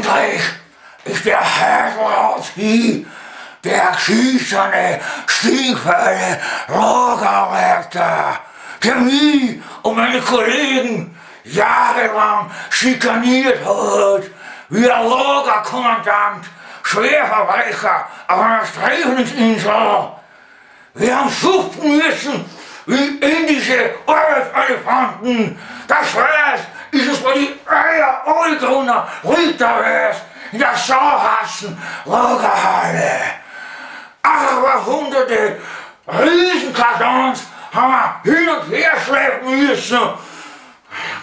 Endlich ist der Heidelhaus hier, der geschissene, stinkfeine Lagerleiter, der mich und meine Kollegen jahrelang schikaniert hat, wie ein Lagerkommandant, Schwerverbrecher auf einer Sträflingsinsel. Wir haben schuften müssen wie indische Arbeitselefanten. Das Schweiß ist uns bei die Eier runtergerunnen, Ritterwärts in der Sauhassen Lagerhalle. Aber hunderte Riesenkartons haben wir hin und her schleppen müssen.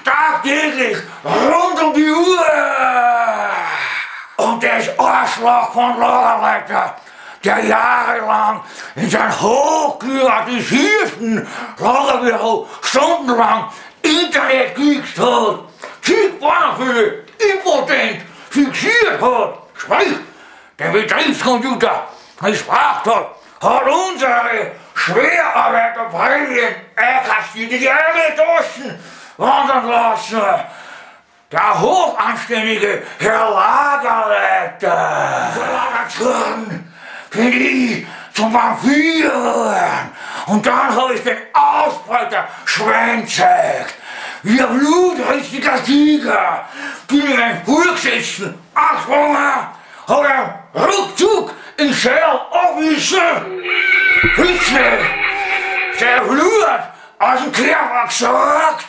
Tagtäglich, rund um die Uhr. Und das Arschloch von Lagerleiter, der jahrelang in sein hochklimatisierten Lagerbüro stundenlang Internet geübt hat, zig Bahnhöfe impotent fixiert hat, sprich, den Betriebscomputer missbraucht hat, hat unsere Schwerarbeiterprämien einkassiert, in die eigene Taschen wandern lassen. Der hochanständige Herr Lagerleiter, Lagerzürn, bin ich zum Vampir geworden. Und dann habe ich den Ausbeuter Schwein gezeigt. Wie ein blutrünstiger Tiger bin ich ein Vorgesetzten angesprungen, habe einen Ruckzuck in Shell abgewiesen. Plötzlich der Blut aus dem Körper gesaugt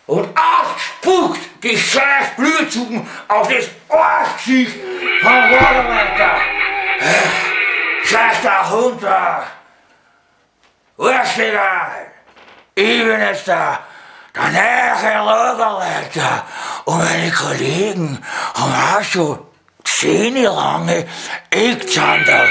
und ausspuckt die scheiß Blutzucken auf das Arschgesicht vom Lagerleiter. Scheiß da runter. Wurscht egal. Ich bin jetzt der neue Lagerleiter und meine Kollegen haben auch schon 10 lange Eckzander.